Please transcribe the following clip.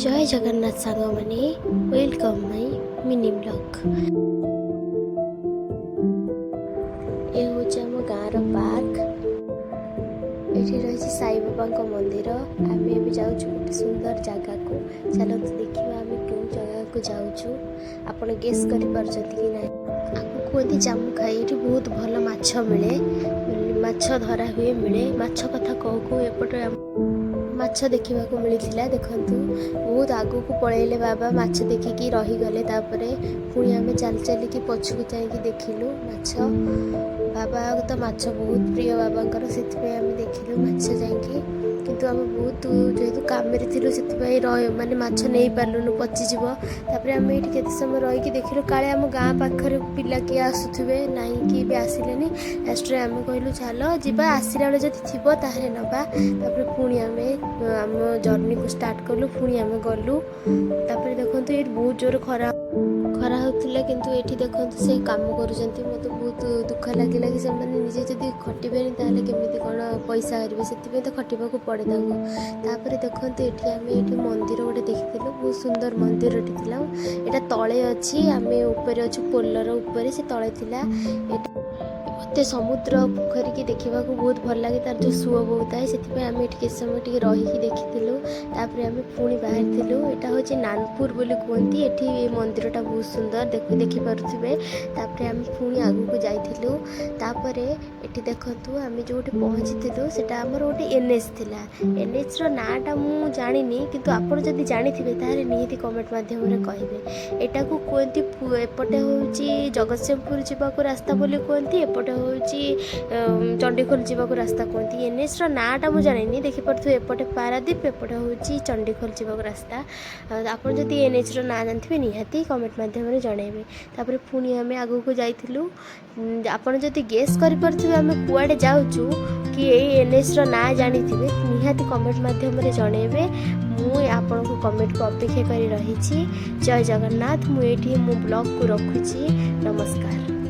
ଜୟ ଜଗନ୍ନାଥ ସାଙ୍ଗମାନେ, welcome my mini vlog. ଏ ହେଉଛି ଆମ ଗାଁର ପାର୍କ। ଏଠି ରହିଛି ସାଇବାବାଙ୍କ ମନ୍ଦିର। ଆମେ ଏବେ ଯାଉଛୁ ଗୋଟେ ସୁନ୍ଦର ଜାଗାକୁ। ଚାଲନ୍ତୁ ଦେଖିବା ଆମେ କେଉଁ ଜାଗାକୁ ଯାଉଛୁ। ଆପଣ ଗେସ୍ କରିପାରୁଛନ୍ତି କି ନାହିଁ? ଆକୁ କୁହନ୍ତି ଜାମୁଖାଇ। ଏଠି ବହୁତ ଭଲ ମାଛ ମିଳେ, ମାଛ ଧରା ହୁଏ, ମିଳେ। ମାଛ କଥା କହୁ କହୁ ଏପଟେ ମାଛ ଦେଖିବାକୁ ମିଳିଥିଲା। ଦେଖନ୍ତୁ, ବହୁତ ଆଗକୁ ପଳେଇଲେ ବାବା, ମାଛ ଦେଖିକି ରହିଗଲେ। ତାପରେ ପୁଣି ଆମେ ଚାଲି ଚାଲିକି ପଛକୁ ଯାଇକି ଦେଖିଲୁ ମାଛ। ବାବା ତ ମାଛ ବହୁତ ପ୍ରିୟ ବାବାଙ୍କର, ସେଥିପାଇଁ ଆମେ ଦେଖିଲୁ ମାଛ ଯାଇକି। କିନ୍ତୁ ଆମେ ବହୁତ ଯେହେତୁ କାମରେ ଥିଲୁ, ସେଥିପାଇଁ ମାନେ ମାଛ ନେଇପାରିଲୁନୁ, ପଚିଯିବ। ତାପରେ ଆମେ ଏଇଠି କେତେ ସମୟ ରହିକି ଦେଖିଲୁ, କାଳେ ଆମ ଗାଁ ପାଖରେ ପିଲା କିଏ ଆସୁଥିବେ। ନାହିଁ, କିଏ ବି ଆସିଲେନି। ଲାଷ୍ଟରେ ଆମେ କହିଲୁ, ଚାଲ ଯିବା, ଆସିଲା ବେଳେ ଯଦି ଥିବ ତାହେଲେ ନେବା। ତାପରେ ପୁଣି ଆମେ ଆମ ଜର୍ଣ୍ଣିକୁ ଷ୍ଟାର୍ଟ କଲୁ, ପୁଣି ଆମେ ଗଲୁ। ତାପରେ ଦେଖନ୍ତୁ, ଏଇଠି ବହୁତ ଜୋରେ ଖରା ଖରା ହେଉଥିଲା, କିନ୍ତୁ ଏଇଠି ଦେଖନ୍ତୁ ସେ କାମ କରୁଛନ୍ତି। ମୋତେ ବହୁତ ଦୁଃଖ ଲାଗିଲା କି ସେମାନେ ନିଜେ ଯଦି ଖଟିବେନି, ତାହେଲେ କେମିତି କ'ଣ ପଇସା କରିବେ? ସେଥିପାଇଁ ତ ଖଟିବାକୁ ପଡ଼େ ତାଙ୍କୁ। ତାପରେ ଦେଖନ୍ତୁ, ଏଠି ଆମେ ଏଇଠି ମନ୍ଦିର ଗୋଟେ ଦେଖିଥିଲୁ। ବହୁତ ସୁନ୍ଦର ମନ୍ଦିରଟି ଥିଲା। ଏଇଟା ତଳେ ଅଛି, ଆମେ ଉପରେ ଅଛୁ ପୋଲର ଉପରେ, ସେ ତଳେ ଥିଲା। ଏଇଟା ମୋତେ ସମୁଦ୍ର ପୋଖରୀକି ଦେଖିବାକୁ ବହୁତ ଭଲ ଲାଗେ, ତାର ଯେଉଁ ସୁଅ ବହୁଥାଏ। ସେଥିପାଇଁ ଆମେ ଏଠି କେତେ ସମୟ ଟିକେ ରହିକି ଦେଖିଥିଲୁ। ତାପରେ ଆମେ ପୁଣି ବାହାରିଥିଲୁ। ଏଇଟା ହେଉଛି ନାନପୁର ବୋଲି କୁହନ୍ତି। ଏଠି ଏ ମନ୍ଦିରଟା ବହୁତ ସୁନ୍ଦର, ଦେଖିପାରୁଥିବେ। ତାପରେ ଆମେ ପୁଣି ଆଗକୁ ଯାଇଥିଲୁ। ତାପରେ ଏଠି ଦେଖନ୍ତୁ, ଆମେ ଯେଉଁଠି ପହଞ୍ଚିଥିଲୁ ସେଟା ଆମର ଗୋଟେ ଏନ୍ଏଚ୍ ଥିଲା। ଏନ୍ଏଚ୍ର ନାଁଟା ମୁଁ ଜାଣିନି, କିନ୍ତୁ ଆପଣ ଯଦି ଜାଣିଥିବେ ତାହେଲେ ନିହାତି କମେଣ୍ଟ ମାଧ୍ୟମରେ କହିବେ। ଏଟାକୁ କୁହନ୍ତି, ଏପଟେ ହେଉଛି ଜଗତସିଂହପୁର ଯିବାକୁ ରାସ୍ତା ବୋଲି କୁହନ୍ତି, ଏପଟେ ହେଉଛି ଚଣ୍ଡିଖୋଲ ଯିବାକୁ ରାସ୍ତା କୁହନ୍ତି। ଏନ୍ଏଚ୍ର ନାଁଟା ମୁଁ ଜାଣିନି। ଦେଖିପାରୁଥିବେ, ଏପଟେ ପାରାଦ୍ୱୀପ, ଏପଟେ ହେଉଛି ଚଣ୍ଡିଖୋଲ ଯିବାକୁ ରାସ୍ତା। ଆଉ ଆପଣ ଯଦି ଏନ୍ଏଚ୍ର ନାଁ ଜାଣିଥିବେ, ନିହାତି କମେଣ୍ଟ ମାଧ୍ୟମରେ ଜଣାଇବେ। ତାପରେ ପୁଣି ଆମେ ଆଗକୁ ଯାଇଥିଲୁ। ଆପଣ ଯଦି ଗେସ୍ କରିପାରୁଥିବେ ଆମେ କୁଆଡ଼େ ଯାଉଛୁ କି ଏଇ ଏନ୍ଏଚ୍ର ନାଁ ଜାଣିଥିବେ, ନିହାତି କମେଣ୍ଟ ମାଧ୍ୟମରେ ଜଣାଇବେ। ମୁଁ ଆପଣଙ୍କ କମେଣ୍ଟକୁ ଅପେକ୍ଷା କରି ରହିଛି। ଜୟ ଜଗନ୍ନାଥ। ମୁଁ ଏଇଠି ମୋ ବ୍ଲଗ୍କୁ ରଖୁଛି। ନମସ୍କାର।